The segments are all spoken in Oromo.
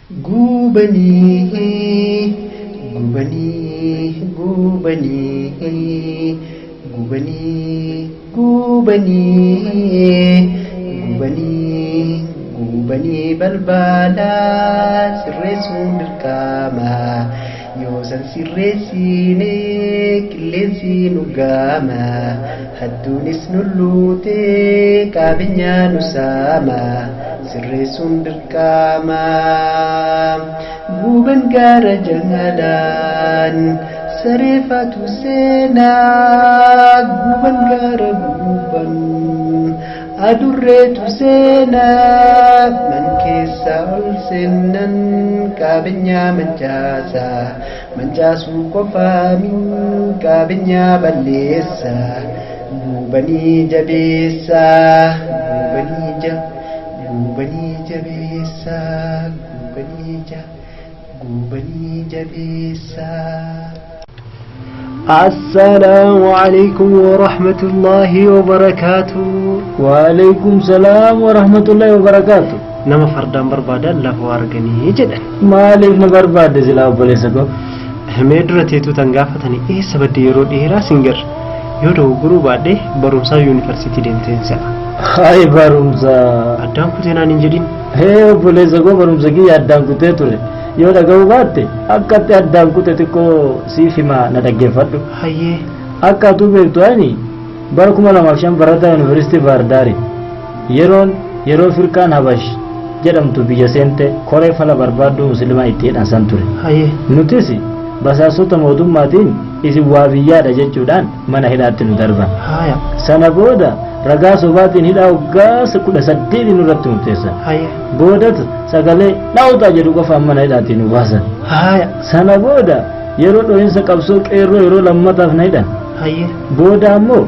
Gubanii, gubanii, gubanii, gubanii, gubanii, gubanii, gubanii balbala sirreessuun dirqama. Yoo san sirreessine qilleensi nu gaama. Hadduunis nu luute qabeenyaa nu saama. Sirreessuun dirqama. Guban gaara jalaan sareeffatu seenaa. Guban gaara guban adurreetu seenaa. Man keessa ol seennan qabeenyaa mancaasa. Mancaasuu qofaamin qabeenyaa balleessa. Gubanii jabeessa. Gubanii ja. Gubanii jabeessa. Gubanii ja. Gubanii jabeessa. السلام عليكم ورحمة الله وبركاته. وعليكم السلام ورحمة الله وبركاته. Nama fardaan barbaadan lafa arganii jedhan. Maaliif na barbaadde silaa, obboleessa koo? Mee dura teetuu tan gaafatanii, eessa badde? Yeroo dheeraa singar yoo dogoggoruu baadhee barumsaa yuunivarsiitii deemteen se'a. Hayi barumsa. Addaan kutee naan hin jedhin. Hee obboleessa koo, barumsa kiyya addaan kutee ture. Yoo dhaga'uu baatte akkatti addaan kute xiqqoo siif himaa, na dhaggeeffadhu. Hayyee. Akka atuu beektu ani bara 2005 barataa yuunivarsiitii Baardaari. Yeroon yeroo firqaan Habash jedhamtu biyya seente koree fala barbaadduu musliimaa itti hidhan san ture. Hayyee. Nutis basaastota mootummaatiin isin waa biyyaadha jechuudhaan mana hidhaatti nu darban. Haya. Sana booda ragaa sobaatiin hidhaa waggaa 18 nurratti murteessan. Hayyee. Boodas sagalee dhaawutaa jedhu qofaan mana hidhaatiin nu baasan. Haya. Sana booda yeroo dho'insa qabsoo qeerroo yeroo lammataaf na hidhan. Hayyee. Booda ammoo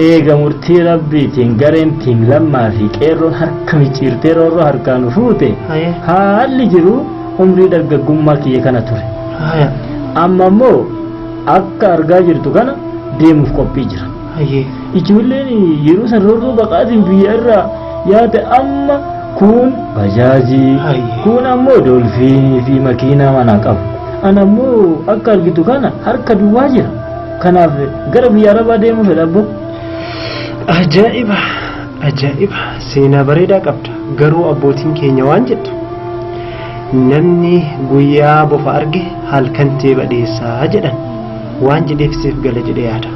eega murtii rabbiitiin gareen tiim lammaa fi qeerroon harka micciirtee roorroo harkaan nu fuute, Hayyee. haalli jiru umrii dargaggummaa kiyya kana ture. Haya. Amma immoo akka argaa jirtu kana deemuuf qophii jira. Hayyee. Ijoolleen yeroo san roorroo baqaatiin biyya irraa yaate amma kuun bajaajii, Hayyee. kuun ammoo doolfiinii fi makiinaa manaa qabu. Ana ammoo akka argitu kana harka duwwaa jira. Kanaaf gara biyya Arabaa deemuu fedha abbo. Ajaa'iba! Ajaa'iba! Seenaa bareedaa qabda. Garuu abbootiin keenya waan jettu, namni guyyaa bofa arge halkan teeba dheessaa jedhan. Waan jedheef siif gala jedhee yaada.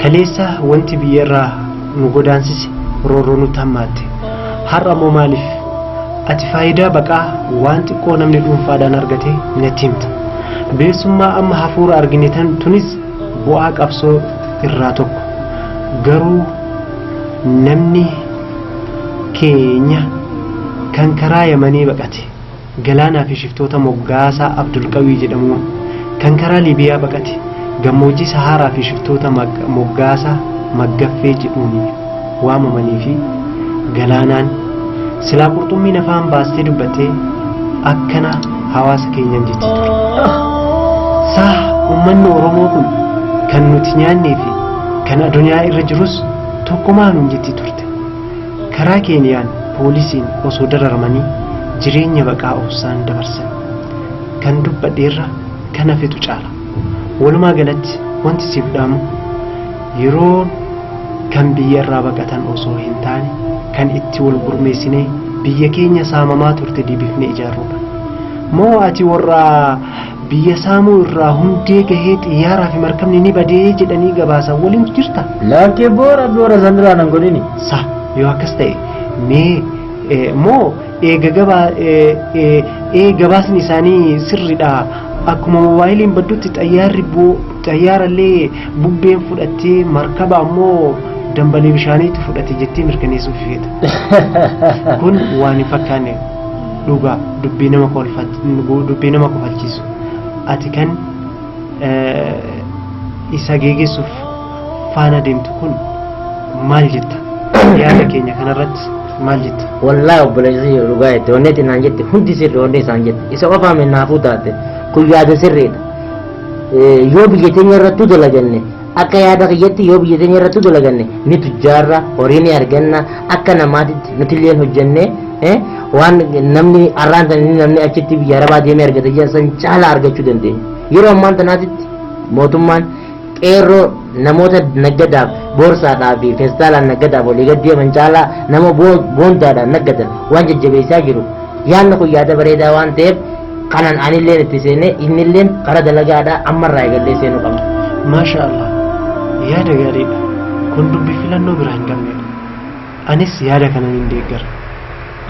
Kaleessa wanti biyya irraa nu godaansise roorroo nutti hammaatte. Har'a immoo maaliif? Ati faayidaa baqaa waan xiqqoo namni dhuunfaadhaan argate natti himta. Bilisummaa amma hafuura argine tan tunis bu'aa qabsoo irraa tokko. Garuu namni keenya kan karaa Yamanii baqate galaanaa fi shiftoota moggaasaa Abdulqawii jedhamuun, kan karaa Liibiyaa baqate gammoojjii Saharaa fi shiftoota moggaasaa Maggaffee jedhuun waamamanii fi galaanaan silaa qurxummiin afaan baastee dubbattee akkana hawaasa keenyan jetti ture. Saa uummanni Oromoo kun kan nuti nyaannee fi kan addunyaa irra jirus tokkumaa nuun jetti turte. Karaa Keeniyaan poolisiin osoo dararamanii jireenya baqaa obsaan dabarsan. Kan dubbadheerra kan hafetu caala. Walumaa galatti wanti siif dhaamu, yeroo kan biyya irraa baqatan osoo hin taane kan itti wal gurmeessinee biyya keenya saamamaa turte deebifnee ijaarruudha. Moo ati warra biyya saamuu irraa hundee gahee xiyyaaraa fi markabni ni badee jedhanii gabaasan waliin jirta? Lakkee boo, rabbi warra san irraa nan godhini. Sa yoo akkas ta'e mee moo eega gabaa gabaasni isaanii sirriidha, akkuma moobaayiliin baddutti xayyaarri xayyaarallee bubbeen fudhattee markaba ammoo dambalee bishaaniitu fudhate jettee mirkaneessuuf feeta. Kun waan hin fakkaanne dhugaa, dubbii nama kofalchiisu. Ati kan isa geeggessuuf faana deemtu kun maal jetta? Yaada keenya kanarratti maal jetta? Wallaahi obboleessi, dhugaa jette. Wanni ati naan jette hundi sirri. Wanni isaan jette isa qofaa naafuu taate, kun yaada sirriidha. Yoo biyya teenya irrattuu dalaganne, akka yaada kiyyatti, yoo biyya teenya irrattuu dalaganne ni tujjaarra, horii ni arganna, akka namaatitti nuti illee hojjenne. Waan namni arraan tan namni achitti biyya arabaa deemee argate jiran san caalaa argachuu dandeenya. Yeroo ammaan tanaatitti mootummaan qeerroo namoota naggadaaf boorsaadhaa fi feestaalaan naggadaaf walii gad deeman caalaa nama boondaadhaan naggadan waan jajjabeessaa jiru. Yaadni kun yaada bareedaa waan ta'eef kanan anilleen itti seenee innilleen karaa dalagaadhaa ammarraa eegallee seenuu qabna. Maasha Allah, yaada gaariidha. Kun dubbii filannoo biraa hin qabnedha. Anis yaada kanan hin deeggara.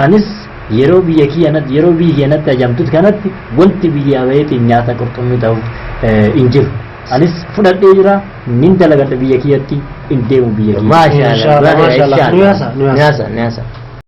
Anis yeroo biyya kiyyanatti, yeroo biyya kiyyanatti ajamtut kanatti wanti biyya baheetiin nyaata qurxummii ta'uuf hin jiru. Anis fudhadhee jira, nin dalagadha, biyya kiyyatti hin deemu biyya kiyya. Maasha Inshallah, Allah. mashallah. Nu yaasa, nu yaasa. Nu yaasa, nu yaasa.